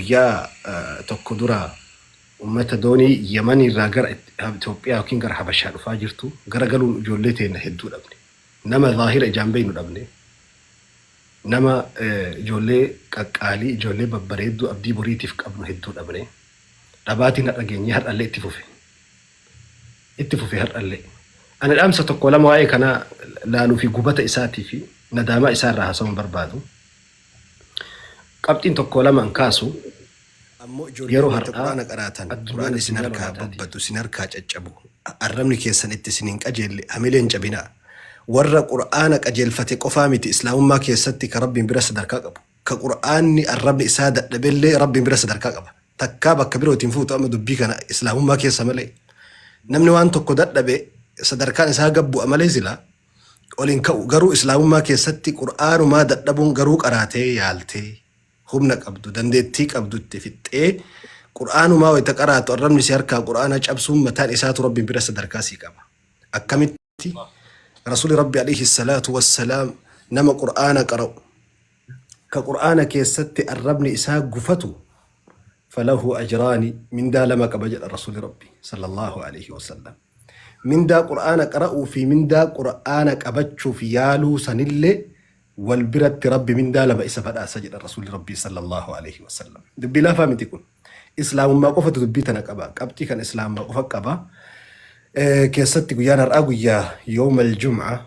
Guyyaa tokko dura ummata doonii Yaman irraa gara Itoophiyaa yookiin gara Habashaa dhufaa jirtu gara galuun ijoollee teenna hedduu dhabne. Nama zaahira ijaan beeynu dhabne. Nama ijoollee qaqqaalii, ijoollee babbareedduu abdii boriitiif qabnu hedduu dhabne. Dhabaatiin har'a geenyee har'allee itti fufe. Itti fufe har'allee. Ani dhaamsa tokko lama waa'ee kanaa laaluu fi gubata isaatii fi nadaamaa isaa irraa haasawuu hin barbaadu. Qabxiin tokko lama an kaasu Ammoo ijoolleen yeroo wayta har'aa Qur'aana qaraatan, addunyaan Qur'aanni isin addunyaa harkaa lolaa taate. babbadu, isin harkaa caccabu, arrabni keessan itti isin hin qajeelle, hamilee hin cabinaa. Warra Qur'aana qajeelfate qofaa miti Islaamummaa keessatti ka Rabbiin bira sadarkaa qabu. Ka Qur'aanni arrabni isaa dadhabellee Rabbiin bira sadarkaa qaba. Takkaa bakka birootiin fuutu amma dubbii kana Islaamummaa keessa malee. Namni waan tokko dadhabe sadarkaan isaa gad bu'a malee silaa ol hin ka'u. Garuu Islaamummaa keessatti Qur'aanumaa dadhabuun garuu qaraatee yaaltee humna qabdu dandeettii qabdu itti fixxee Qur'aanumaa wayita qaraatu arrabni si harkaa Qur'aana cabsuun mataan isaatu Rabbiin bira sadarkaa sii qaba. Akkamitti Rasuuli Rabbi alayhi salaatu wassalaam nama Qur'aana qara'u ka Qur'aana keessatti arrabni isaa gufatu falahu ajraani mindaa lama qaba jedha Rasuuli Rabbi sallallahu alayhi wasallam. Mindaa Qur'aana qara'uu fi mindaa Qur'aana qabachuuf yaaluu sanillee wal biratti Rabbi mindaa lama isa badhaasa jedha Rasuulli Rabbii sallallahu alaihi wasallam. Dubbii laafaa miti kun. Islaamummaa qofatu dubbii tana qaba. Qabxii kan islaamummaa qofa qaba. Keessatti guyyaan har'aa guyyaa yoomal jum'a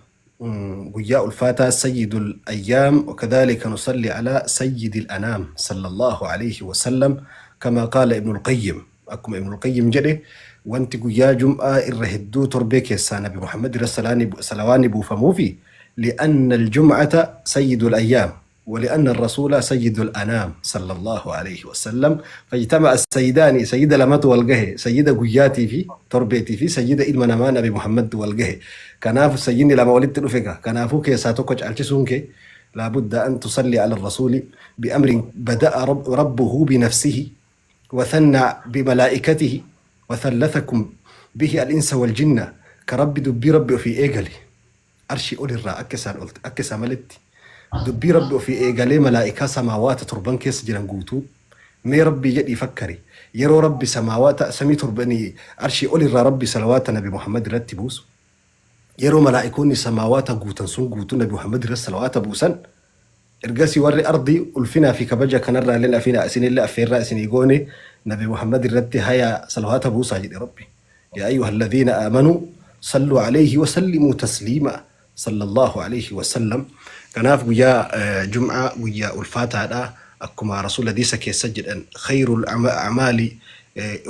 guyyaa ulfaataa sayyidul ayyaam wakadhalika nusalli ala sayyidil anaam sallallahu alaihi wasallam kama qaala ibnul qayyim. Akkuma Ibnul Qayyim jedhe wanti guyyaa Jum'aa irra hedduu torbee keessaa Nabi Muhammad irra salawaanni buufamuufi li'anna al-jum'ata sayyidul ayyaam wa li'anna ar-rasuula sayyidul anaam sallallahu alayhi wa sallam fajtama'a as-sayyidaani sayyida lamatu wal gahe sayyida guyyaatii fi torbeetii fi sayyida ilma namaa Nabi Muhammad wal gahe kanaaf sayyidni lama walitti dhufe gaa kanaafuu keessaa tokko caalchisuun kee laabudda an tusalli ala ar-rasuuli bi'amrin bada'a rabbuhu binafsihi وثنى بملائكته وثلثكم به الإنس والجن كرب دبي ربي في إيجالي أرشي أولي الرا أكسان قلت أكسا ملتي دبي ربي في إيجالي ملائكة سماوات تربان كيس جران قوتو مي ربي جدي فكري يرو ربي سماوات سمي ترباني أرشي أولي الرا ربي صلوات نبي محمد رتبوس يرو ملائكوني سماوات قوتن سن قوتو نبي محمد رسل صلوات بوسن Ergasii warri ardii ulfinaa fi kabaja kanarraa illeen afiina isinillee affeerraa isinii goone Nabi Muhammad irratti hayaa salawaata buusaa jedhe Rabbi. Yaa ayyuhalladhiina aamanuu salluu alayhi wa sallimuu tasliimaa sallallahu alayhi wa sallam. Kanaaf guyyaa Jum'aa guyyaa ulfaataadha. Akkuma Rasuul hadiisa keessa jedhan khayrul a'maali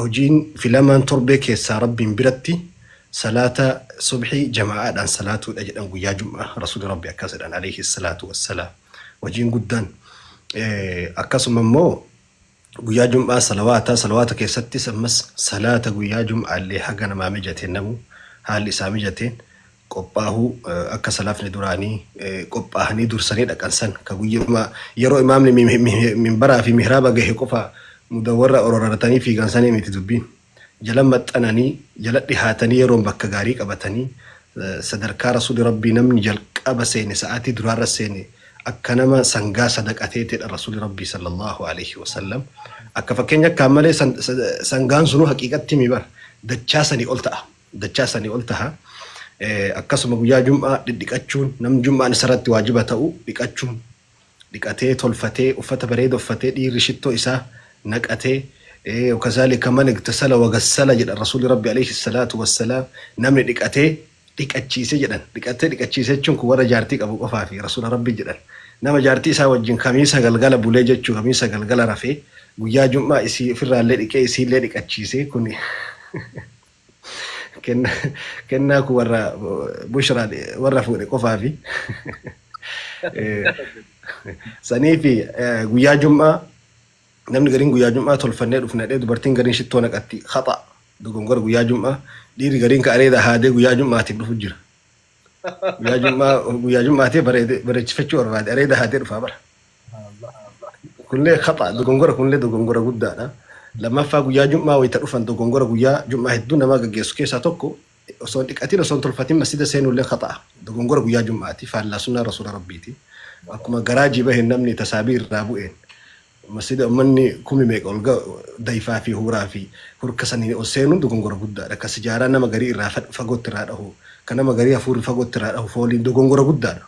hojiin filamaan torbee keessaa Rabbiin biratti Salaata subhii jamaa'aadhaan salaatuudha jedhan guyyaa jum'aa Rasuulli Rabbi akkas jedhan alayhi salaatu wassalaam. Hojiin guddaan akkasuma immoo guyyaa jum'aa salawaata salawaata keessattis ammas salaata guyyaa jum'aallee haga namaa mijateen namu haalli isaa mijateen qophaahuu akka salafni duraanii qophaahanii dursanii dhaqan san ka guyyuma yeroo imaamni minbaraa fi mihraaba gahe qofa mudawwarra ororaratanii fiigan sanii miti dubbiin. jala maxxananii, jala dhihaatanii yeroon bakka gaarii qabatanii sadarkaa Rasuulli Rabbii namni jalqaba seene sa'aatii duraarra seene akka nama sangaa sadaqateetidha Rasuulli Rabbii sallallahu alaihi wasallam. Akka fakkeenya akkaan malee sangaan sunuu haqiiqatti mi bar dachaa sanii ol ta'a. Dachaa sanii ol ta'a. Akkasuma guyyaa jum'aa dhidhiqachuun namni jum'aan isarratti waajiba ta'u dhiqachuun dhiqatee tolfatee uffata bareeda uffatee dhiirri shittoo isaa naqatee wakazaalika man igtasala wagassala jedhan rasuulli rabbi alayhi salaatu wassalaam namni dhiqatee dhiqachiise jedhan dhiqatee dhiqachiise jechuun kun warra jaartii qabu qofaa fi rasuula rabbi jedhan nama jaartii isaa wajjin kamiisa galgala bulee jechuu kamiisa galgala rafee guyyaa jum'aa isii ofirraallee dhiqee isiillee dhiqachiise kun Kennaa kun warra bushraa warra fuudhe qofaafi. Saniifi guyyaa jum'aa namni gariin guyyaa jum'aa tolfannee dhufna jedhee dubartiin gariin shittoo naqatti haxa dogongora guyyaa jum'aa dhiirri gariin ka areeda haadee guyyaa jum'aatiif dhufu jira. Guyyaa jum'aa guyyaa jum'aatiif bareechifachuu barbaade areeda haadee dhufaa bara. Kunillee khata dogongora kunillee dogongora guddaadha. Lammaffaa guyyaa jum'aa wayita dhufan dogongora guyyaa jum'aa hedduu namaa gaggeessu keessaa tokko osoo hin dhiqatin osoo hin tolfatin masjida seenuullee khata'a. Dogongora guyyaa jum'aati faallaa sunnaa rasuula rabbiiti. Akkuma garaajii baheen namni tasaabii irraa bu'een Masjida ummanni kumi meeqa ol ga'u dayfaa fi huuraa fi hurka saniin ol seenuun dogongora guddaadha. Ka sijaaraa nama garii irraa fagootti irraa dhahu, ka nama garii hafuurri fagootti irraa dhahu fooliin dogongora guddaadha.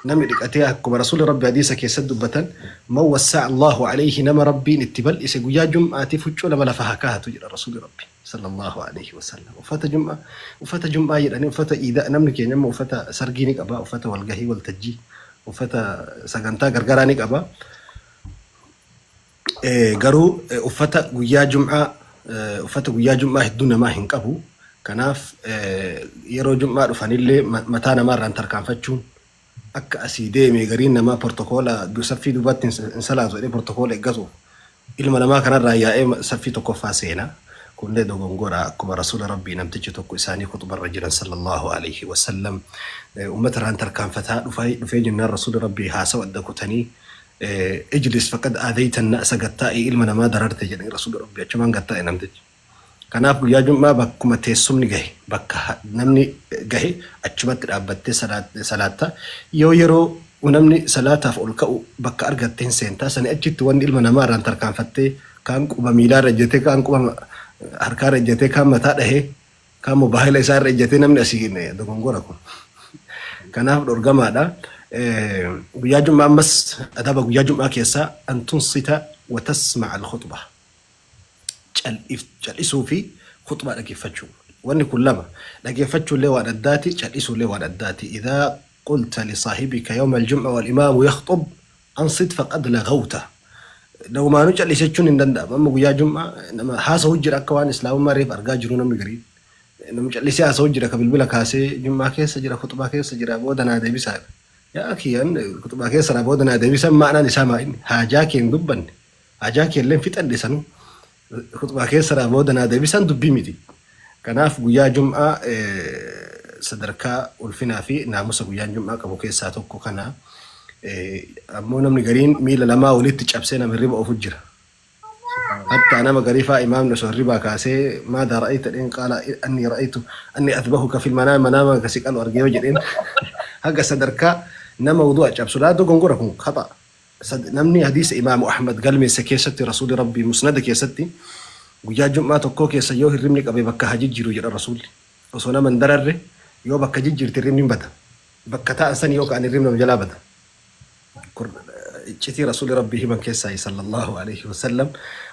Namni dhiqatee akkuma Rasuulli Rabbi hadiisa keessatti dubbatan man wassa'a Allahu alayhi nama Rabbiin itti bal'ise guyyaa jum'aatiif huccuu lama lafa haa kaahatu jedha Rasuulli Rabbi sallallahu alayhi wasallam. Uffata jum'aa uffata jum'aa jedhanii uffata iidaa namni keenya amma uffata sargii ni qaba uffata walgahii waltajjii uffata sagantaa gargaraa ni qaba. Garuu uffata guyyaa jum'aa uffata guyyaa jum'aa hedduu namaa hin qabu. Kanaaf yeroo jum'aa dhufanillee mataa namaa irraan tarkaanfachuun akka asii deeme gariin namaa portokoola saffii duubatti hin salaatu jedhee portokoola eeggatuuf ilma namaa kanarraa yaa'ee saffii tokkoffaa seena. Kunillee dogongora akkuma rasuula rabbii namtichi tokko isaanii khuxbarra jiran sallallahu alaihi wasallam ummata irraan tarkaanfataa dhufee jennaan rasuula rabbii haasawa adda kutanii ijlis faqad aadayta na'sa gad taa'ii ilma namaa dararte jedhanii rasuulli rabbii achumaan gad taa'e namtichi. Kanaaf guyyaa jum'aa bakkuma teessumni gahe bakka namni gahe achumatti dhaabbattee salaatta. Yoo yeroo namni salaataaf ol ka'u bakka argatte hin seentaa sani achitti wanni ilma namaa irraan tarkaanfattee kaan quba miilaa irra ejjetee kaan quba harkaa irra ejjetee kaan mataa dhahee kaan mobaayila isaa irra ejjetee namni asii dogongora kun. Kanaaf dhorgamaadha. Guyyaa jum'aa ammas adaba guyyaa jum'aa keessaa an tunsita wa tasma'a al-khuxba. Cal'isuu fi khuxbaa dhageeffachuu. Wanni kun lama. Dhageeffachuu illee waan addaati, cal'isuu illee waan addaati. Idhaa qulta li saahibika yawma al-jum'a wal imaamu yakhxub ansit faqad laghawta. Nagumaanuu cal'isi jechuun hin danda'amu. Amma guyyaa jum'aa nama haasa'u jira akka waan islaamummaa reef argaa jiru namni gariin. Namni callisee haasa'u jira ka bilbila kaasee jum'aa keessa jira khuxbaa keessa jira booda naa deebisaa. Yaa akhi an khuxbaa keessa jira booda naa deebisan ma'anaan isaa maa inni haajaa kee hin dubbanne haajaa kee illee hin fixanne sanuu khuxbaa keessa jira booda naa deebisan dubbii miti. Kanaaf guyyaa jum'aa sadarkaa ulfinaa fi naamusa guyyaan jum'aa qabu keessaa tokko kana. Ammoo namni gariin miila lamaa walitti cabsee nama hirriba ofu jira. Hattaa nama garii faa imaamni osoo hirribaa kaasee maadaa ra'ayta jedheen qaala anni ra'aytu anni athbahuka fil manaam manaama ka si qalu arge yoo jedheen haga sadarkaa nama wudu'a cabsu laa dogongora kun khata namni hadiisa imaamu Ahmad galmeesse keessatti rasuuli rabbii musnada keessatti guyyaa jum'aa tokkoo keessa yoo hirribni qabe bakka haa jijjiiru jedha rasuulli osoo nama hin dararre yoo bakka jijjiirte hirribni hin bada bakka taa'an san yoo ka'an hirribni nama jalaa bada. Iccitii Rasuulli Rabbii himan keessaayi sallallahu aleyhi wasallam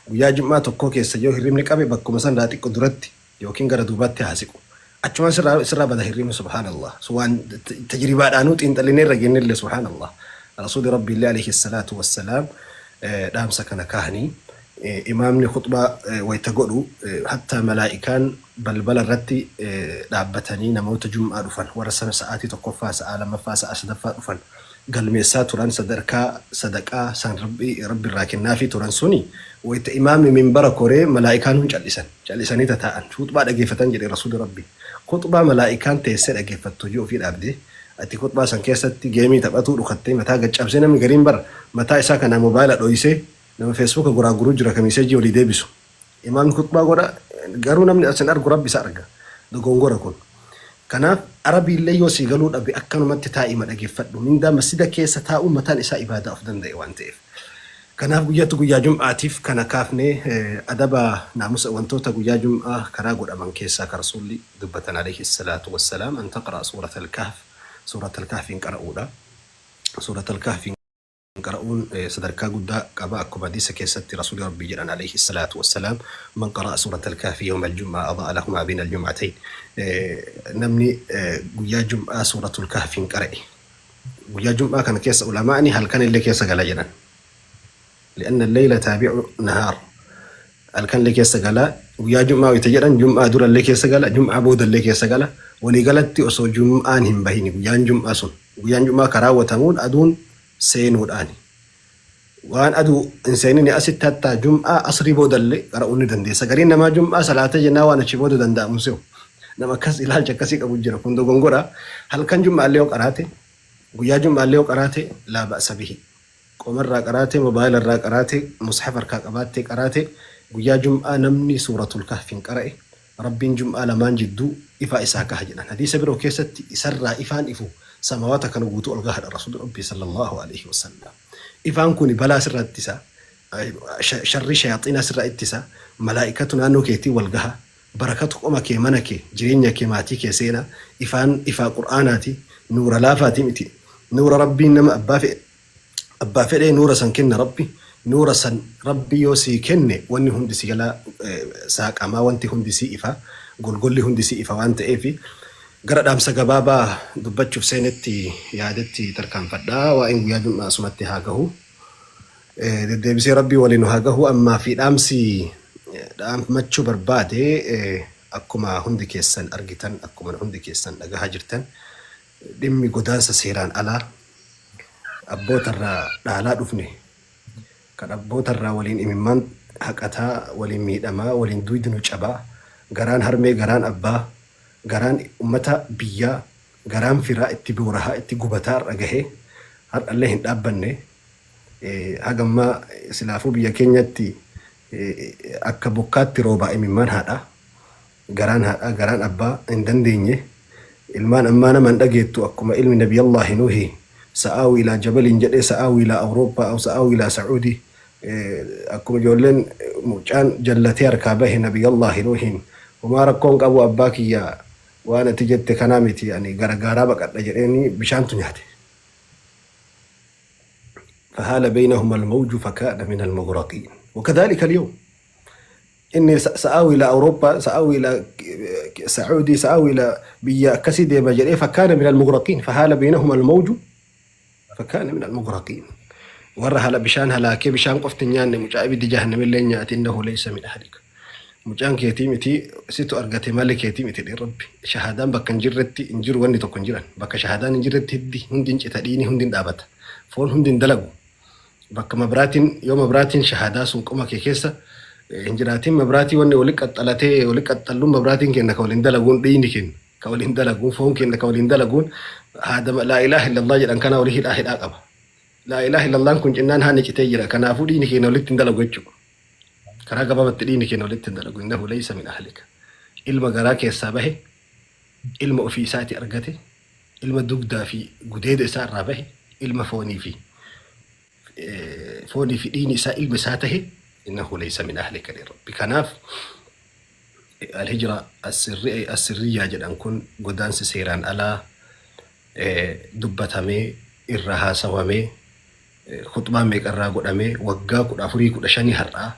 guyyaa jum'aa tokkoo keessa yoo hirribni qabe bakkuma san irraa xiqqo duratti yookiin gara duubaatti haa siqu. Achumaan sirraa sirraa bada hirribni subhaanallah. Sun waan tajribaadhaanuu xiinxallinee irra geennellee subhaanallah. Rasuulli Rabbii illee aleyhi salaatu wassalaam dhaamsa kana kaahanii imaamni khuxbaa wayta godhu hattaa malaa'ikaan balbala irratti dhaabbatanii namoota jum'aa dhufan warra sana sa'aatii tokkoffaa sa'aa lammaffaa sa'aa sadaffaa dhufan galmeessaa turan sadarkaa sadaqaa san Rabbi Rabbi irraa kennaafii turan suni wayta imaamni minbara koree malaa'ikaan hun cal'isan cal'isanii tataa'an khuxbaa dhageeffatan jedhe Rasuulli Rabbi khuxbaa malaa'ikaan teessee dhageeffattu hojii ofii dhaabde ati khuxbaa san keessatti geemii taphatuu dhukattee mataa gad cabsee namni gariin bar mataa isaa kanaa mobaayila dhoysee nama feesbuuka goraaguruu jira ka miseejii walii deebisu Imaamni khuxbaa godha garuu namni as hin argu Rabbi isa arga. Dogongora kun. Kanaaf Arabiillee yoo sii galuu dhabe akkanumatti taa'ima dhageeffadhu. Mindaa masjida keessa taa'uun mataan isaa ibaadaa of danda'e waan ta'eef. Kanaaf guyyatu guyyaa jum'aatiif kana kaafne adaba naamusa wantoota guyyaa jum'aa karaa godhaman keessaa ka Rasuulli dubbatan alayhi salaatu wassalaam an taqra'a suurata al-kahf suurata al-kahfiin qara'uudha. Suurata al-kahfiin qara'uun sadarkaa guddaa qaba akkuma hadiisa keessatti rasuuli rabbii jedhan alayhi salaatu wassalaam man qara'a suurata al-kahfi yawma al-jum'a adaa lahu maa bayna al-jum'atayn namni guyyaa jum'aa suuratul kahfiin qara'e guyyaa jum'aa kana keessa ulamaa'ni halkan illee keessa gala jedhan li'anna al-layla taabi'u nahaar halkan illee keessa gala guyyaa jum'aa wayita jedhan jum'aa dura illee keessa gala jum'aa booda illee keessa gala walii galatti osoo jum'aan hin bahini guyyaan jum'aa sun guyyaan jum'aa ka raawwatamuun aduun seenuudhaani. Waan aduu hin seenini asitti hattaa jum'aa asrii boodallee qara'uu ni dandeessa. Gariin namaa jum'aa salaatee jennaa waan achi booda danda'amu hin se'u. Nama akkas ilaalcha akkasii qabu jira. Kun dogongora. Halkan jum'aallee yoo qaraate guyyaa jum'aallee yoo qaraate laa ba'sa bihi. Qomarraa qaraate, mobaayila irraa qaraate, mushafa harkaa qabaattee qaraate guyyaa jum'aa namni suuratul kahfiin qara'e Rabbiin jum'aa lamaan jidduu ifaa isaa kaha jedhan. Hadiisa biroo keessatti isarraa ifaan ifu samawaata kana guutuu ol gahadha Rasuulli Rabbii sallallaahu aleyhi wasallam. Ifaan kuni balaa sirraa ittisa. Sharrii shayaaxiinaa sirraa ittisa. Malaa'ikatu naannoo keetii wal gaha. Barakatu qoma kee, mana kee, jireenya kee, maatii kee seena. Ifaan ifaa Qur'aanaati. Nuura laafaati miti. Nuura Rabbiin nama abbaa fe'e abbaa fedhee nuura san kenna Rabbi. Nuura san Rabbi yoo sii kenne wanni hundi si jalaa saaqamaa, wanti hundi sii ifa, golgolli hundi sii ifa waan ta'eef gara dhaamsa gabaabaa dubbachuuf seenetti yaadetti tarkaanfadha. Waa'een guyyaa jum'aa asumatti haa gahu. Deddeebisee Rabbii waliin nu haa gahu. Ammaa fi dhaamsi dhaammachuu barbaade akkuma hundi keessan argitan, akkuma hundi keessan dhagahaa jirtan, dhimmi godaansa seeraan alaa abbootarraa dhaalaa dhufne, kan abbootarraa waliin imimmaan haqataa, waliin miidhamaa, waliin duydi nu cabaa, garaan harmee, garaan abbaa, garaan ummata biyyaa, garaan firaa itti boorahaa, itti gubataa har'a gahee har'allee hin dhaabbanne. Haga ammaa silaafuu biyya keenyatti akka bokkaatti roobaa imimmaan haadhaa, garaan haadhaa, garaan abbaa hin dandeenye. Ilmaan ammaa nama hin dhageettu. Akkuma ilmi Nabiyallaahi Nuuhi sa'aawi ilaa jabaliin jedhee, sa'aawi ilaa Awurooppaa aw sa'aawi ilaa Sa'uudii, akkuma ijoolleen mucaan jallatee harkaa bahe Nabiyallaahi Nuuhiin, homaa rakkoon qabu abbaa kiyya, waan ati jette kanaa miti, ani gara gaaraa baqadha jedheeni bishaantu nyaate. فحال بينهما الموج فكان من المغرقين وكذلك اليوم إني سآوي إلى أوروبا، سآوي إلى سعودي، سآوي إلى biyya akkasii deema jedhee فكان من المغرقين. فحال بينهما الموج فكان من المغرقين. Warra hala bishaan halaakee, bishaan qofti hin nyaanne, mucaa ibiddi jahannamillee nyaate. إنه ليس من أهلك. Mucaan keetii miti, situ argate malee keetii miti jedhee Rabbi. Shahaadaan bakka hin jirretti hin jiru, wanni tokko hin jiran. Bakka shahaadaan hin jirretti hiddi hundi hin cita, dhiini hundi hin dhaabata, foon hundi hin dalagu. Bakka mabraatiin, yoo mabraatiin shahaadaa sun qoma kee keessa hin jiraatin, mabraatii wanni wali qaxxalatee wali qaxxalluun, mabraatiin kenna ka waliin dalaguun, dhiini kenna ka waliin dalaguun, foon kenna ka waliin dalaguun, haadama لا إله إلا الله jedhan kana walii hidhaa hidhaa qaba. لا إله إلا الله kun cinnaan haani citee jira. Kanaafuu dhiini keenya walitti hin dalagu jechuudha. Karaa gabaabatti dhiini keenya walitti hin dalagu. إنه ليس من أهلك. Ilma garaa keessaa bahe, ilma ofii isaati argate, ilma dugdaa fi gudeeda isaa irraa bahe, ilma foonii fi dhiini isaa ilma isaa tahe, إنه ليس من أهلك Rabbi. Kanaaf الهجرة السرية jedhan kun, godaansi seeraan alaa dubbatamee, irra haasawamee, khutbaa meeqarraa godhamee, waggaa 14, 15 har'aa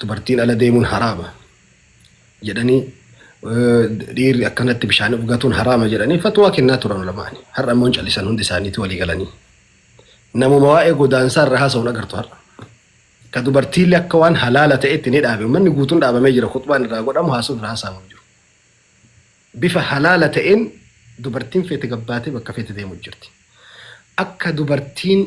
dubartiin ala deemuun haraama jedhanii, dhiirri akkanatti bishaan dhugatuun haraama jedhanii fatwaa kennaa turan ulamaani. Har'a immoo hin callisan, hundi isaaniitu walii galanii. Namuma waa'ee godaansaa irra haasa'uun agartu har'a. Ka dubartiillee akka waan halaala ta'etti ni dhaabe. Uummanni guutuun dhaabamee jira. Khutbaan irraa godhamu, haasa'uun irraa haasa'amu hin jiru. Bifa halaala ta'een dubartiin feete gabbaatee bakka feete deemu jirti. Akka dubartiin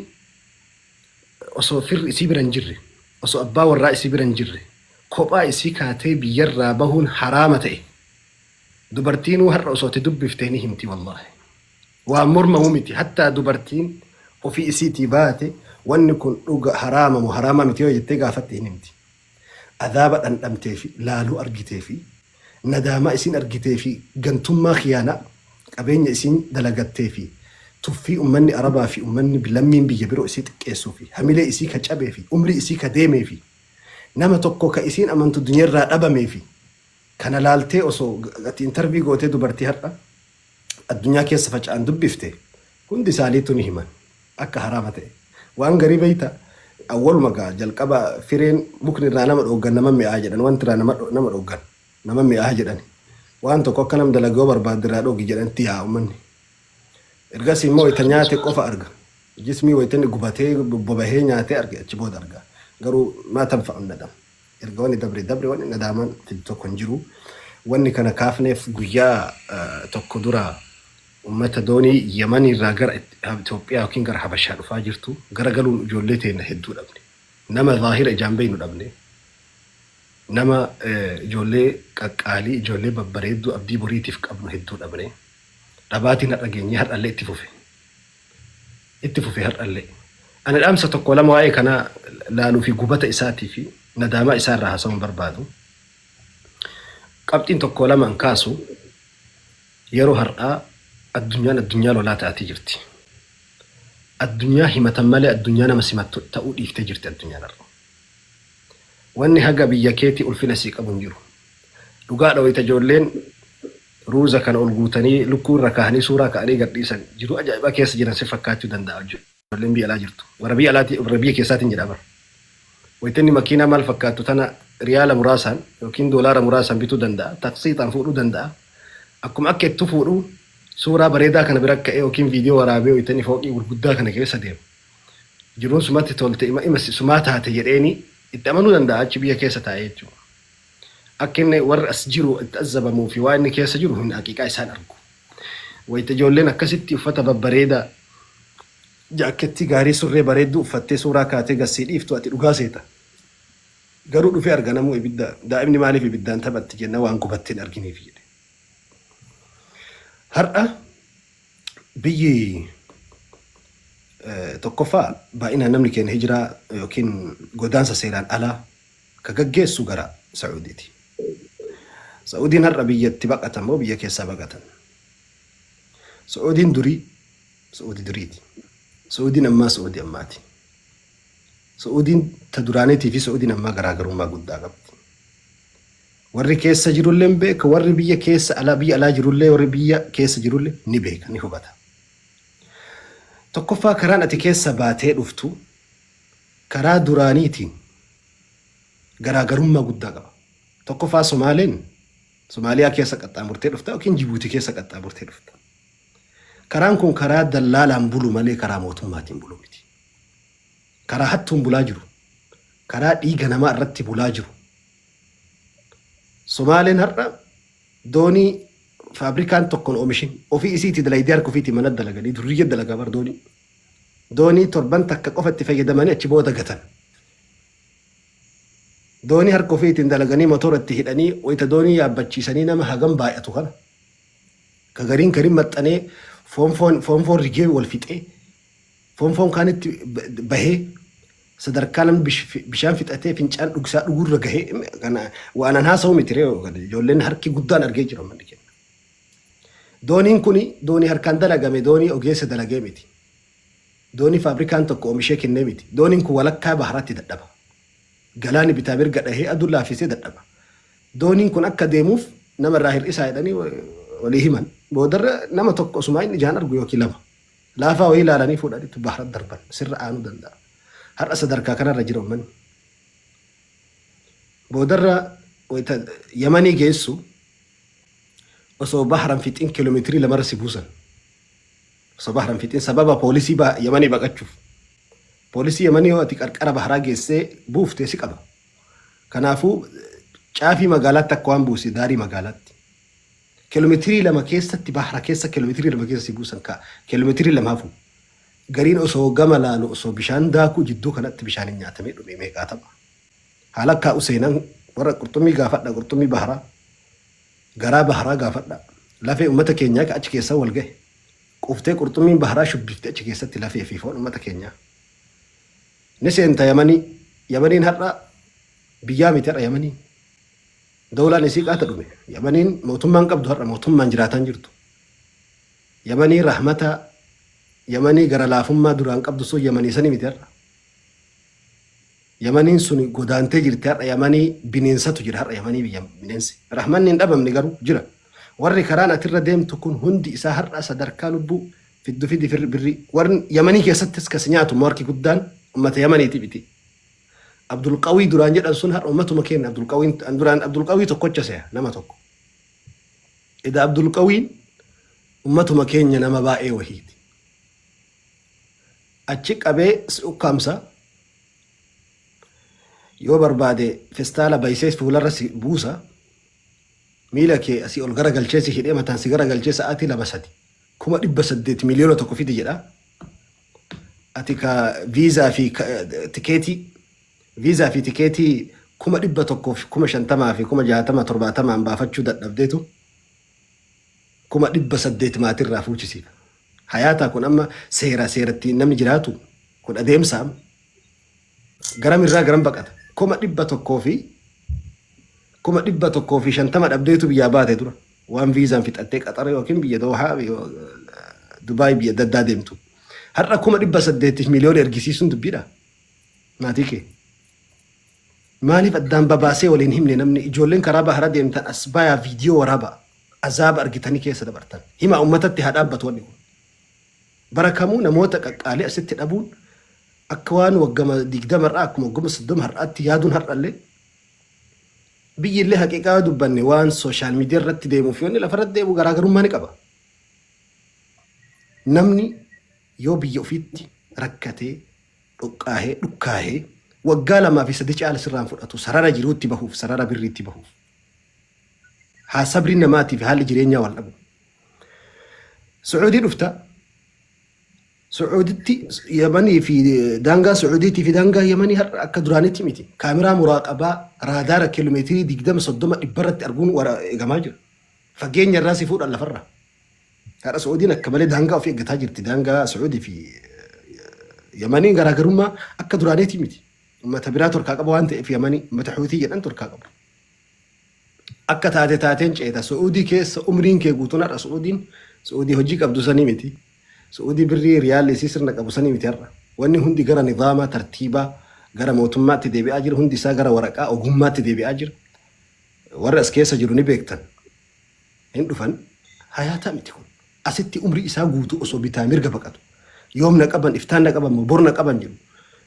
osoo firri isii bira hin jirre, osoo abbaa warraa isii bira hin jirre, kophaa isii kaatee biyyarraa bahuun haraama ta'e. Dubartiinuu har'a osoo itti dubbiftee ni himti wallaahi. Waan mormamu miti. Hattaa dubartiin ofii isiitii baate, wanni kun dhuga haraama moo haraama miti yoo jettee gaafatte, hin himti. Adaaba dhandhamtee fi laaluu argitee fi nadaamaa isiin argitee fi gantummaa, khiyaanaa qabeenya isiin dalagattee fi tuffii ummanni Arabaa fi ummanni lammiin biyya biroo isii xiqqeessuu fi hamilee isii ka cabee fi umrii isii ka deemee fi nama tokko ka isiin amantu duniyarraa dhabamee fi kana laaltee, osoo ati interview gootee dubartii har'a addunyaa keessa faca'an dubbifte, hundi isaaniitu ni himan akka haraama ta'e. Waan garii beeyta, awwaluma gaa jalqaba fireen mukni irraa nama dhooggan nama mi'aa jedhan, wanti irraa nama dhooggan nama mi'aa jedhan. Waan tokko akka nam dalagoo barbaadde irraa dhoogi jedhantti yaa ummanni. Ergasii immoo wayita nyaate qofa arga. Jismii wayita inni gubatee bobahee nyaatee arge, achi booda arga. Garuu ما تنفع الندم. Erga wanni dabre dabre, wanni nadaamaan fidu tokko hin jiru. Wanni kana kaafneef guyyaa tokko dura ummata doonii Yamanii irraa gara Itoophiyaa yookiin gara Habashaa dhufaa jirtu gara galuun ijoollee teenya hedduu dhabne. Nama zaahira ijaan beeynu dhabne. Nama ijoollee qaqqaalii, ijoollee babbareedduu abdii boriitiif qabnu hedduu dhabne. Dhabaatiin har'a geenyee har'allee itti fufe. Itti fufe har'allee. Ani dhaamsa tokko lama waa'ee kanaa laaluu fi gubata isaatii fi nadaamaa isaa irraa haasa'uun barbaadu. Qabxiin tokko lama an kaasu, yeroo har'aa addunyaan addunyaa lolaa ta'atii jirti. Addunyaa himatan malee addunyaa nama simattu ta'uu dhiiftee jirti addunyaan har'a. Wanni haga biyya keetii ulfina sii qabu hin jiru. Dhugaadha wayita ijoolleen ruuza kana ol guutanii lukkuu irra kaahanii suuraa ka'anii gadhiisan jiruu ajaa'ibaa keessa jiran si fakkaachuu danda'a ijoolleen biyya alaa jirtu. Warra biyya alaatii warra biyya keessaatiin jedha bara. Wayita inni makiinaa maal fakkaattu tana riyaala muraasaan yookiin doolaara muraasaan bituu danda'a. Taqsiixaan fuudhuu danda'a. Akkuma akka ittu fuudhu suuraa bareedaa kana bira ka'ee yookiin viidiyoo waraabee wayita inni fooqii gurguddaa kana keessa deemu. Jiruun sumatti tolte ima ima sumaa taate jedheeni itti amanuu danda'a achi biyya keessa taa'ee jechuudha. Akka inni warri as jiru itti azzabamuu fi waan inni keessa jiru hin haqiiqaa isaan argu. Wayita ijoolleen akkasitti uffata babbareedaa jaakkettii gaarii surree bareedduu uffattee suuraa kaatee gassii dhiiftu ati dhugaa seeta. Garuu dhufee arga namuu ibidda daa'imni maaliif ibiddaan taphatti jenna waan gubatte hin arginiif jedhe. Har'a biyyi tokkoffaa baay'inaan namni keenya hijiraa yookiin godaansa seeraan alaa ka gaggeessu gara Sa'uudiiti. Sa'uudiin har'a biyyatti baqatan moo biyya keessaa baqatan? Sa'uudiin durii Sa'uudii duriiti. Sa'uudiin ammaa Sa'uudii ammaati. Sa'uudiin ta duraaniitii fi Sa'uudiin ammaa garaagarummaa guddaa qabdi. Warri keessa jirullee ni beeka, warri biyya keessa alaa biyya alaa jirullee warri biyya keessa jirullee ni beeka, ni hubata. Tokkoffaa karaan ati keessa baatee dhuftu karaa duraaniitiin garaagarummaa guddaa qaba. Tokkoffaa Somaaleen Somaaliyaa keessa qaxxaamurtee dhufta yookiin Jibuutii keessa qaxxaamurtee dhufta. Karaan kun karaa dallaalaan bulu malee karaa mootummaatiin bulu miti. Karaa hattuun bulaa jiru. Karaa dhiiga namaa irratti bulaa jiru. Somaaleen har'a doonii faabrikaan tokkoon oomishin ofii isiitii dalaydee harka ofiitii mana dalaganii durriyya dalagaa bar doonii. Doonii torban takka qofa itti fayyadamanii achi booda gatan. Doonii harka ofiitiin dalaganii motora itti hidhanii wayita doonii yaabbachiisanii nama hagam baay'atu kana. Ka gariin gariin maxxanee foon foon foon foon rigee wal fixee foon foon kaanitti bahee sadarkaa namni bishaan fixatee fincaan dhugsaa dhugurra gahee kana waan an haasa'u miti ree ijoolleen harki guddaan argee jira manni keenya. Dooniin kuni doonii harkaan dalagame doonii ogeessa dalagee miti. Doonii faabrikaan tokko oomishee kennee miti. Dooniin kun walakkaa baharaatti dadhaba. Galaani bitaa mirga dhahee aduun laaffisee dadhaba. Dooniin kun akka deemuuf nama irraa hir'isaa jedhanii walii himan. Boodarra nama tokko osumaa inni ijaan argu yookiin lama. Laafaa wayii ilaalanii fuudhaniitu bahara darban. Sirra aanuu danda'a. Har'a sadarkaa kanarra jira uummanni. Boodarra wayita Yamanii geessu osoo baharan fixin kiiloomeetirii lamarra si buusan. Osoo baharan fixin sababa poolisii Yamanii baqachuuf. Poolisii Yamanii yoo ati qarqara baharaa geessee buufte si qaba. Kanaafuu caafii magaalaatti akka waan buuse daarii magaalaatti. Kiiloomeetirii 2 keessatti bahara keessa kiiloomeetirii 2 keessa si buusan kaa kiiloomeetirii 2 hafu. Gariin osoo gama laalu osoo bishaan daakuu jidduu kanatti bishaaniin nyaatamee dhume meeqaatama. Haala akkaa seenan warra qurxummii gaafadha qurxummii baharaa. Garaa baharaa gaafadha. Lafee uummata keenyaa ka achi keessa wal gahe. Quuftee qurxummiin baharaa shubbifte achi keessatti lafee fi foon uummata keenyaa. Ni seenta Yamanii. Yamaniin har'a biyyaa miti har'a Yamaniin. Dawlaan isii qaata dhume. Yamaniin mootummaan qabdu har'a mootummaan jiraataan jirtu. Yamanii rahmata Yamanii gara laafummaa duraan qabdu sun Yamanii sanii miti har'a. Yamaniin sun godaantee jirti har'a Yamanii bineensatu jira har'a Yamanii biyya bineensi. Rahmanni hin dhabamne garuu jira. Warri karaan atirra deemtu kun hundi isaa har'a sadarkaa lubbuu fiddu fidi birrii. Warri Yamanii keessattis kas nyaatu harki guddaan ummata Yamaniiti miti. Abdulqawii duraan jedhan sun har'a ummatuma keenya Abdulqawiin duraan Abdulqawii tokkocha se'a nama tokko. Ida Abdulqawiin ummatuma keenya nama baay'ee wahiiti. Achi qabee si ukkaamsa yoo barbaade festaala baysee fuularra si buusa miila kee asii ol garagalchee si hidhee mataan si garagalchee sa'aatii 2 3 800,000 1,000,000 fidi jedha. Ati ka viizaa fi tikeetii viizaa fi tikeetii 150,000 fi 60,000 70,000 baafachuu dadhabdeetu 800,000 maatirraa fuuchisiisa. Hayaataa kun amma seera seeratti namni jiraatu kun adeemsa amma. Garam irraa garam baqata. 100,000 fi 150,000 dhabdeetu biyyaa baate dura. Waan viizaan fixattee Qaxara yookiin biyya Doohaa Dubaay biyya adda addaa deemtu. Har'a 800,000 miliyoona ergisiisuun dubbiidha. Maatii kee. Maaliif addaan babaasee waliin himne namni ijoolleen karaa bahara deemtan as bayaa viidiyoo waraabaa azaaba argitanii keessa dabartan. Hima ummatatti haa dhaabbatu wanni kun. Bara kamuu namoota qaqqaalii asitti dhabuun akka waan waggama 20 irraa akkuma waggama 30 har'aatti yaaduun har'allee biyyi illee haqiiqaa yoo dubbanne waan sooshaal miidiyaa irratti deemuu fi wanni lafarratti deemu garaagarummaa ni qaba. Namni yoo biyya ofiitti rakkatee dhoqqaahee dhukkaahee waggaa lamaa fi sadi caala sirraan fudhatu sarara jiruutti bahuuf sarara birriitti bahuuf. Haa sabriin namaatii fi haalli jireenyaa wal dhabu. Sucuudii dhufta. Sucuuditti Yamanii fi daangaa Sucuudiitii fi daangaa Yamanii har'a akka duraanitti miti. Kaameraa muraaqabaa raadaara kiiloomeetirii 20 30 dhibba irratti arguun wara eegamaa jira. Fageenya irraa si fuudhan lafarraa. Har'a Sucuudiin akka malee daangaa ofii eeggataa jirti. Daangaa Sucuudii fi Yamaniin garaagarummaa akka duraaniitti miti. Uummata biraa torkaa qaba waan ta'eef Yamanii uummata Xuutii jedhan torkaa qabu. Akka taate taateen ceeta. Su'uudii keessa umriin kee guutuun har'a Su'uudiin Su'uudii hojii qabdu sanii miti. Su'uudii birrii riyaalli isii sirna qabu sanii miti har'a. Wanni hundi gara nizaamaa tartiibaa gara mootummaatti deebi'aa jira. Hundi isaa gara waraqaa ogummaatti deebi'aa jira. Warri as keessa jiru ni beektan. Hin dhufan. Hayaataa miti kun. Asitti umrii isaa guutuu osoo bitaa mirga baqatu. Yoom na qaban, iftaan na qaban moo bor na qaban jedhu.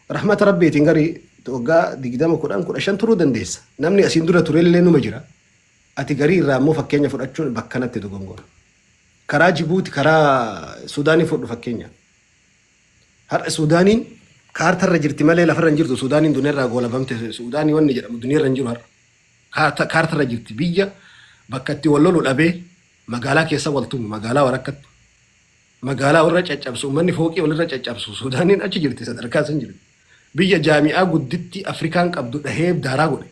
Rahmata Rabbiitiin garii waggaa 20, 10, 15 turuu dandeessa. Namni asiin dura turellee numa jira. Ati garii irraa immoo fakkeenya fudhachuun bakkanatti dogongora. Karaa Jibuuti, karaa Suudaanii fudhu fakkeenya. Har'a Suudaaniin kaartarra jirti malee lafarra hin jirtu. Suudaaniin duniyaarraa goolabamte. Suudaanii wanni jedhamu duniyaarra hin jiru har'a. Kaartarra jirti. Biyya bakka itti wal lolu dhabee magaalaa keessa wal tumu, magaalaa warakkattu, magaalaa warra caccabsu, uummanni fooqii walirra caccabsu, Suudaaniin achi jirti sadarkaa san jirti. Biyya jaami'aa gudditti Afrikaan qabdu dhahee daaraa godhe.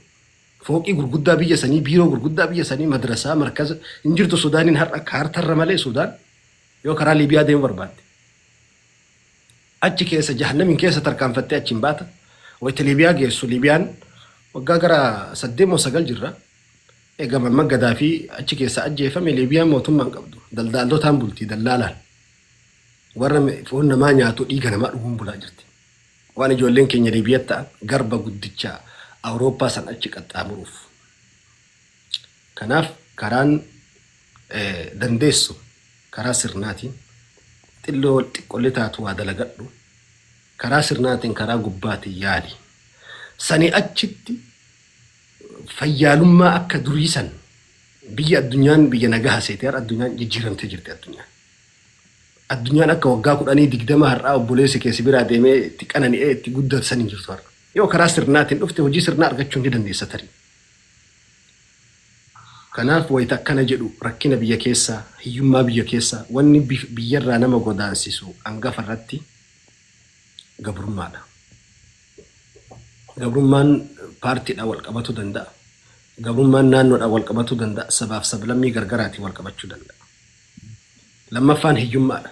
Fooqii gurguddaa biyya sanii, biiroo gurguddaa biyya sanii, madrasaa, markaza hin jirtu Suudaaniin har'a kaartarra malee Suudaan yoo karaa Liibiyaa deemuu barbaadde. Achi keessa jahannamiin keessa tarkaanfattee achiin baata. Wayita Liibiyaa geessu Liibiyaan waggaa gara 8 moo 9 jirra. Eega Muammar Gadaafii achi keessaa ajjeefame Liibiyaan mootummaa hin qabdu. Daldaaltotaan bulti dallaalaan. Warra foon namaa nyaatu dhiiga namaa dhuguun bulaa jirti. Waan ijoolleen keenya Liibiyatti ta'an garba guddicha Awurooppaa san achi qaxxaamuruuf. Kanaaf karaan dandeessu karaa sirnaatiin xilloo xiqqollee taatu waa dalagadhu. Karaa sirnaatiin karaa gubbaatiin yaali. Sanii achitti fayyaalummaa akka durii san biyya addunyaan biyya nagaha seete har'a addunyaan jijjiiramtee jirti addunyaan. Addunyaan akka waggaa 10 20 har'aa obboleessi kee si biraa deemee itti qanani'ee itti guddatu san hin jirtu har'a. Yoo karaa sirnaatiin dhufte hojii sirnaa argachuu ni dandeessa tarii. Kanaaf wayita akkana jedhu rakkina biyya keessaa, hiyyummaa biyya keessaa, wanni biyyarraa nama godaansisu angafa irratti gabrummaadha. Gabrummaan paartiidhaan wal qabatuu danda'a. Gabrummaan naannoodhaan wal qabatuu danda'a. Sabaaf sablammii gargaraatiin wal qabachuu danda'a. Lammaffaan hiyyummaadha.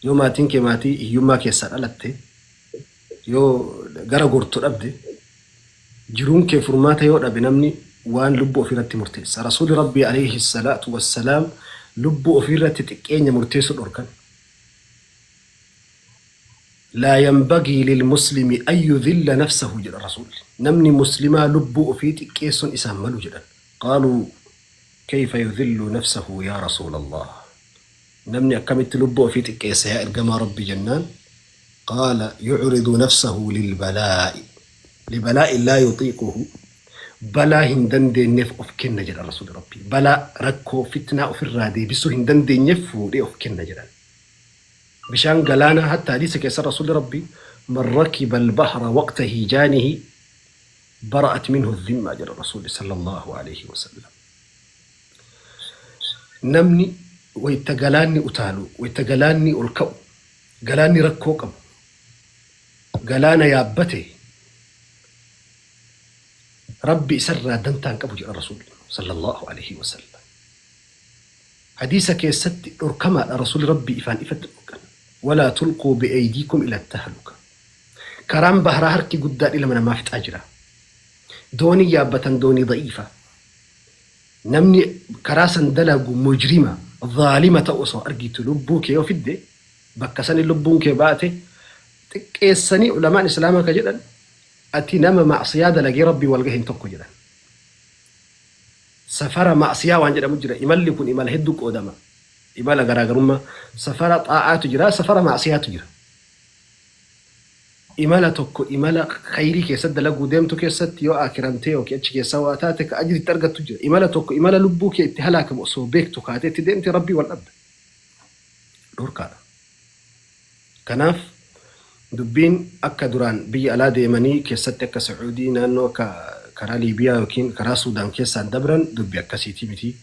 Yoo maatiin kee maatii hiyyummaa keessaa dhalatte, yoo gara gortu dhabde, jiruun kee furmaata yoo dhabe namni waan lubbuu ofiirratti murteessa. Rasuulli Rabbii alayhi salaatu wassalaam lubbuu ofiirratti xiqqeenya murteessuu dhorkan. Laa yanbagii lilmuslimi an yudhilla nafsahu jedhan Rasuulli. Namni muslimaa lubbuu ofii xiqqeessuun isaan malu jedhan. Qaaluu kayfa yudhillu nafsahu yaa Rasuulallah. Namni akkamitti lubbuu ofii xiqqeessa yaa ergamaa Rabbii jennaan qaala yucridu nafsahu lilbalaa'i libalaa'in laa yuxiiquhu balaa hin dandeenyeef of kenna jedhan Rasuulli Rabbii. Balaa rakkoo fitnaa ofirraa deebisuu hin dandeenyeef fuudhee of kenna jedhan. Bishaan galaanaa hatta hadiisa keessa Rasuulli Rabbii man rakiba albahra waqta hiijaanihi bara'at minhu dhimma jedha Rasuulli sallallahu alaihi wasallam. Namni wayta galaanni utaalu, wayta galaanni ol ka'u, galaanni rakkoo qabu, galaana yaabbate Rabbi isarraa dantaa hin qabu jedha Rasuulli sallallahu alaihi wasallam. Hadiisa keessatti dhorkamaadha Rasuulli Rabbii ifaan ifatti dhorkan. Walaa tulquu bi'aydiikum ila tahluka. Karaan bahraa harki guddaan ilma namaa fixaa jira. Doonii yaabbatan doonii da'iifa. Namni karaa san dalagu mujrima, zaalima ta'u osoo argitu lubbuu kee yoo fidde bakka sani lubbuun kee baate xiqqeessanii ulamaan islaamaa ka jedhan Ati nama ma'siyaa dalagee Rabbii wal gahin tokko jedhan. Safara ma'siyaa waan jedhamu jira. Imalli kun imala hedduu qoodama. Imala garaagarummaa safara xaa'aatu jira, safara ma'siyaatu jira. Imala tokko imala khayrii keessatti dalaguu deemtu keessatti yoo aakiramtee yookiin achi keessaa waa taate ka ajri itti argattu jira. Imala tokko imala lubbuu kee itti halaakamu osoo beektu kaatee itti deemte Rabbii wal dhabda. Dhorkaadha. Kanaaf dubbiin akka duraan biyya alaa deemanii keessatti akka Sacuudii naannoo akka karaa Liibiyaa yookiin karaa Suudaan keessaan dabran dubbi akkasiitii miti.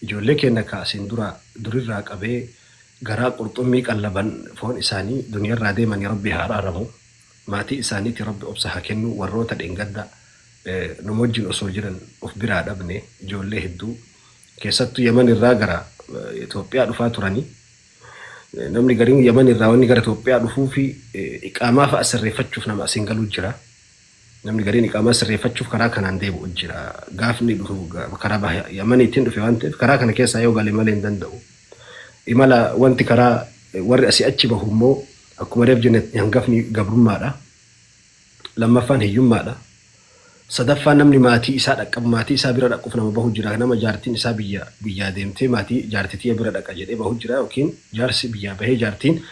Ijoollee keenya ka asiin dura durirraa qabee garaa qurxummii qallaban foon isaanii duniyarraa deemanii Rabbi haa araaramu. Maatii isaaniiti Rabbi obsa haa kennu. Warroota dheengadda nu wajjin osoo jiran of biraa dhabne ijoollee hedduu keessattuu Yaman irraa gara Itoophiyaa dhufaa turanii. Namni gariin Yaman irraa wanni gara Itoophiyaa dhufuu fi iqaamaa fa'a sirreeffachuuf nama asiin galuu jira. Namni gariin iqaamaa sirreeffachuuf karaa kanaan deebi'u jira. Gaafni dhufu karaa baha Yamaniitiin dhufe waan ta'eef karaa kana keessaa yoo gale malee hin danda'u. Imala wanti karaa warri asii achi bahu immoo akkuma reef jenne hangafni gabrummaadha. Lammaffaan hiyyummaadha. Sadaffaan namni maatii isaa dhaqqabu maatii isaa bira dhaquuf nama bahu jira. Nama jaartiin isaa biyya biyyaa deemtee maatii jaartii tiyya bira dhaqa jedhee bahu jira yookiin jaarsi biyyaa bahee jaartiin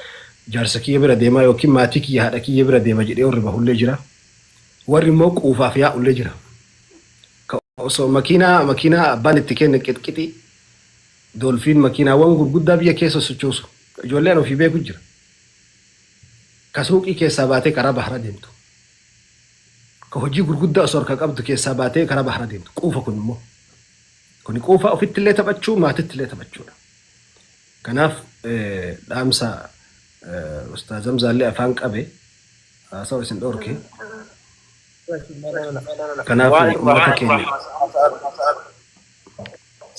jaarsa kiyya bira deemaa yookiin maatii kiyya haadha kiyya bira deema jedhee warri bahullee jira. Warri immoo quufaaf yaa'ullee jira. Ka osoo makiinaa makiinaa abbaan itti kenne qixqixii doolfiin makiinaawwan gurguddaa biyya keessa sochoosu ijoolleen ofii beeku jira. Ka suuqii keessaa baatee karaa bahara deemtu. Ka hojii gurguddaa osoo harkaa qabdu keessaa baatee karaa bahara deemtu. Quufa kun immoo. Kuni quufa ofitti illee taphachuu maatitti illee taphachuudha. Kanaaf dhaamsa Ustaaz Hamzaallee afaan qabe haasawa isin dhorke. Kanaaf uummata keenya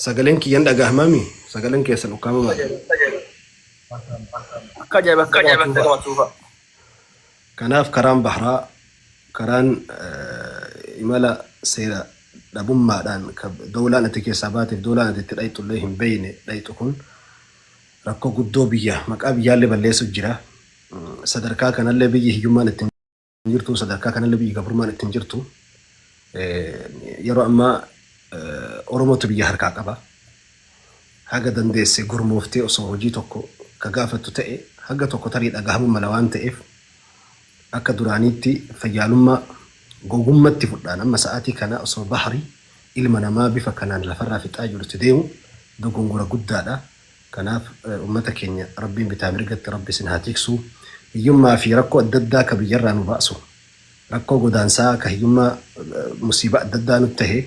sagaleen kiyyan dhagahamami sagaleen keessan ukkaamamaadha. Akka ajaa'ibatti qabatuufa. Kanaaf karaan bahraa karaan imala seera dhabummaadhaan doolaan ati keessaa baateef doolaan ati itti dhayxullee hin beeyne dhayxu kun rakkoo guddoo biyya maqaa biyyaallee balleessu jira. Sadarkaa kanallee biyyi hiyyummaan ittiin jirtu sadarkaa kanallee biyyi gabrummaan ittiin jirtu yeroo ammaa Oromootu biyya harkaa qaba. Haga dandeesse gurmooftee osoo hojii tokko ka gaafattu ta'e haga tokko tarii dhagahamuu mala waan ta'eef akka duraaniitti fayyaalummaa gogummatti fudhaan amma sa'aatii kana osoo bahri ilma namaa bifa kanaan lafarraa fixaa jirutti deemu dogongora guddaadha. Kanaaf ummata keenya Rabbiin bitaa mirgatti Rabbi isin haa tiksu. Hiyyummaa fi rakkoo adda addaa ka biyyarraa nu baasu rakkoo godaansaa ka hiyyummaa musiibaa adda addaa nutti tahe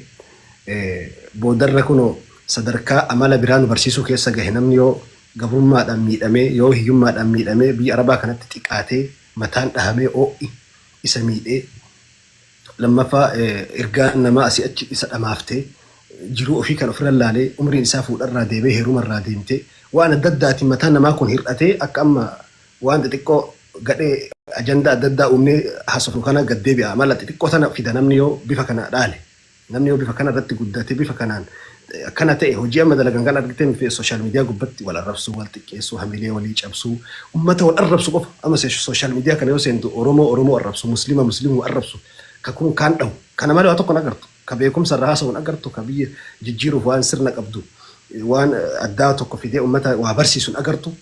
boodarra kunoo sadarkaa amala biraa nu barsiisuu keessa gahe namni yoo gabrummaadhaan miidhamee yoo hiyyummaadhaan miidhamee biyya arabaa kanatti xiqaatee mataan dhahamee oo'i isa miidhee lammaffaa ergaan namaa asii achi isa dhamaaftee jiruu ofii kan ofirra laalee umriin isaa fuudharraa deemee heerumarraa deemtee waan adda addaatiin mataan namaa kun hir'atee akka amma waan xixiqqoo gadhee ajandaa adda addaa uumnee haasofnu kana gad deebi'a. Amala xixiqqoo tana fida namni yoo bifa kana dhaale. Namni yoo bifa kana irratti guddate bifa kanaan akkana ta'e hojii amma dalagan kan argitee miti social media gubbatti wal arrabsuu, wal xiqqeessuu, hamilee walii cabsuu, ummata wal arrabsu qofa. Amma social media kana yoo seentu Oromoo Oromoo arrabsu, Muslima Muslimuma arrabsu, ka kun kaan dhahu. Kana malee waa tokko hin agartu. Ka beekumsa irraa haasa'u hin agartu, ka biyya jijjiiruuf waan sirna qabdu, waan addaa tokko fidee ummata waa barsiisu hin agartu.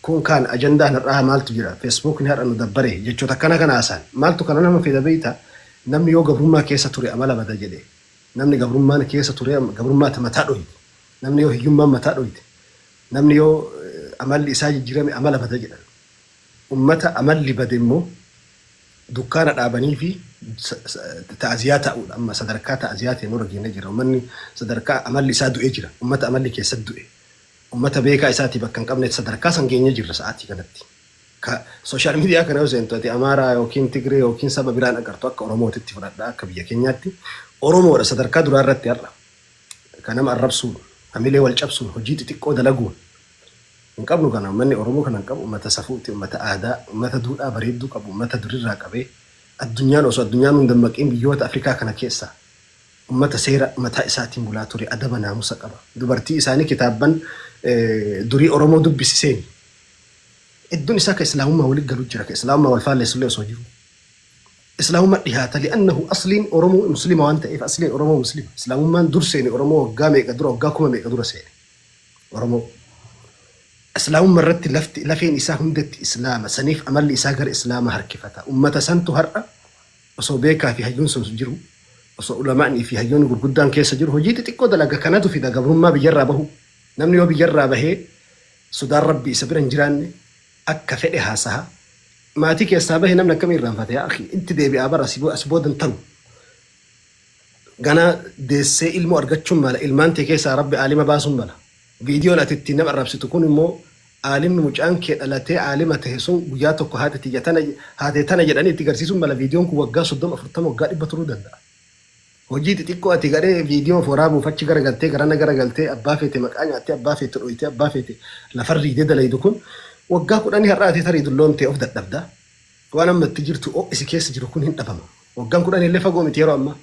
Kun kaan ajandaan har'aa maaltu jira? Facebookni har'a nu dabbare jechoota akkana kana haasa'an. Maaltu kana nama fida beektaa? Namni yoo gabrummaa keessa ture amala bada jedhe. Namni gabrummaan keessa ture gabrummaatti mataa dhoyte. Namni yoo hiyyummaan mataa dhoyte. Namni yoo amalli isaa jijjiirame amala bada jedhan. Ummata amalli bade immoo dukkaana dhaabanii fi ta'aziyaa ta'uudha. Amma sadarkaa ta'aziyaa ta'e nurra geennee jira. Ummanni sadarkaa amalli isaa du'ee jira. Ummata amalli keessatti du'e. Ummata beekaa isaatii bakka hin qabne sadarkaa san geenyee jirra sa'aatii kanatti. Ka social media kana yoo seentu ati Amaaraa yookiin Tigree yookiin saba biraan agartu akka Oromootitti fudhadha akka biyya keenyaatti Oromoodha sadarkaa duraa irratti har'a. Ka nama arrabsuun, hamilee wal cabsuun, hojii xixiqqoo dalaguun hin qabnu kana ummanni Oromoo kana hin qabu ummata safuuti, ummata aadaa, ummata duudhaa bareedduu qabu, ummata durirraa qabee addunyaan osoo addunyaan nun dammaqiin biyyoota Afrikaa kana keessaa Ummata seera mataa isaatiin bulaa ture, adaba naamusa qaba. Dubartii isaanii kitaabban durii Oromoo dubbisi seeni. Hedduun isaa ka Islaamummaa wali galu jira, ka Islaamummaa wal faallessullee osoo jiruu. Islaamummaa dhihaata, li'annahu asliin Oromoo Muslima waan ta'eef, asliin Oromoo Muslima. Islaamummaan dur seene Oromoo waggaa meeqa dura, waggaa 4000 dura seene Oromoo. Islaamummaa irratti lafti lafeen isaa hundatti Islaama, saniif amalli isaa gara Islaama harkifata. Ummata santu har'a osoo beekaa fi hayyuun sun jiru, osoo ulamaa'nii fi hayyoonni gurguddaan keessa jiru, hojii xixiqqoo dalaga. Kanatu fida gabrummaa biyyarraa bahu. Namni yoo biyyarraa bahee sodaan Rabbi isa bira hin jiraanne, akka fedhe haasaha. Maatii keessaa bahe namni akkamii irraanfate, yaa akhi? Itti deebi'aa bara as boodan taru. Ganaa deessee ilmoo argachuun mala, ilmaan tee keessaa Rabbi aalima baasuun mala. Viidiyoon ati ittiin nama arrabsitu kun immoo, aalimni mucaan kee dhalatee aalima tahe sun guyyaa tokko haati tiyya tana, haatee tana jedhanii itti garsiisuun mala. Viidiyoon kun waggaa 30, 40, waggaa 100 turuu danda'a. Hojii xixiqqoo ati gadhee viidiyoo of waraabuuf achi garagaltee, garana garagaltee, abbaa feete maqaa nyaattee, abbaa feete dhoyitee, abbaa feete lafarriidee dalaydu kun waggaa 10 har'a ati tarii dulloomtee of dadhabda. Waan amma itti jirtu ho'i si keessa jiru kun hin dhabama. Waggaan 10 illee fagoo miti yeroo ammaa.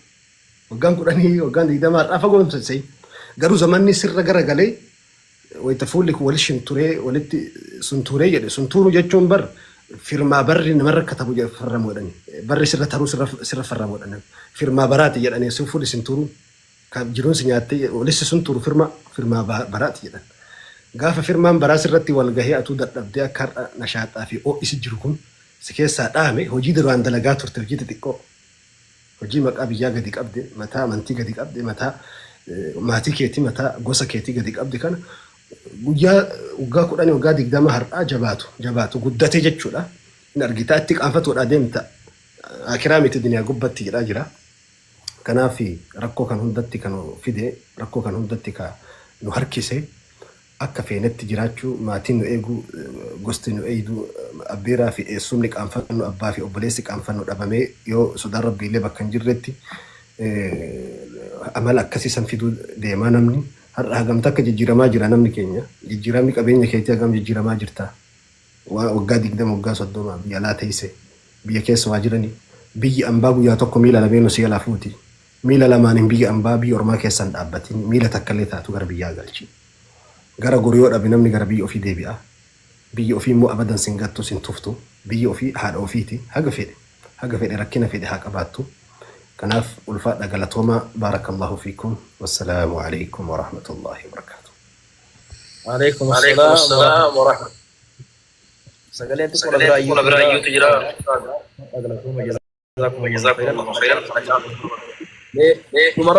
Waggaan 10, waggaan 20 har'aa fagoo hin sensa'in. Garuu zamanni sirra garagalee wayita fuulli kun walitti shinturee, walitti suntuuree jedhe. Suntuuruu jechuun bar firmaa barri namarra katabu jedhe, farramu jedhani. Barri sirra taruu sirra farramu jedhani. Firmaa baraati jedhani. Sun fuulli sintuuruun kan jiruun si nyaattee walitti suntuuru firmaa baraati jedhan. Gaafa firmaan baraa sirratti wal gahee, atuu dadhabdee, akka har'a nashaaxaa fi ho'isi jiru kun si keessaa dhaame, hojii duraan dalagaa turte, hojii xixiqqoo, hojii maqaa biyyaa gadi qabde, mataa amantii gadi qabde, mataa maatii keetii, mataa gosa keetii gadi qabde kana guyyaa waggaa 10, waggaa 20 har'aa jabaatu jabaatu guddate jechuudha. Hin argitaa, itti qaanfatuudha deemta. Akiraa miti, duniyaa gubbatti jedhaa jira. Kanaaf rakkoo kan hundatti kan fide, rakkoo kan hundatti ka nu harkise, akka feenetti jiraachuu, maatiin nu eeguu, gosti nu eeydu, abbeeraa fi eessumni qaanfannu, abbaa fi obboleessi qaanfannu dhabamee, yoo sodaan Rabbiillee bakka hin jirretti amala akkasii san fiduu deemaa. Namni har'a hagamta akka jijjiiramaa jira namni keenya? Jijjiiramni qabeenya keetii hagam jijjiiramaa jirta? Waggaa 20, waggaa 30 biyya alaa teesse, biyya keessa waa jiranii, biyyi ambaa guyyaa tokko miila lameen si jalaa fuuti. Miila lamaaniin biyya ambaa, biyya ormaa keessan dhaabbatin, miila takka illee taatu gara biyyaa galchi. Gara goru yoo dhabe namni gara biyya ofii deebi'a. Biyya ofii immoo abadan sin gattu, sin tuftu. Biyya ofii haadha ofiiti. Haga fedhe rakkina fedhe haa qabaattu. Kanaaf ulfaadha, galatoomaa. Baarakallahu fiikum, wassalaamu alaikum warahmatullahi wabarakaatu. Alaikum assalam wa rahmatullahi. Sagaleen xiqqoo na bira iyyuutu jira. Galatooma, jazakumullahu khairan. Mee dhuma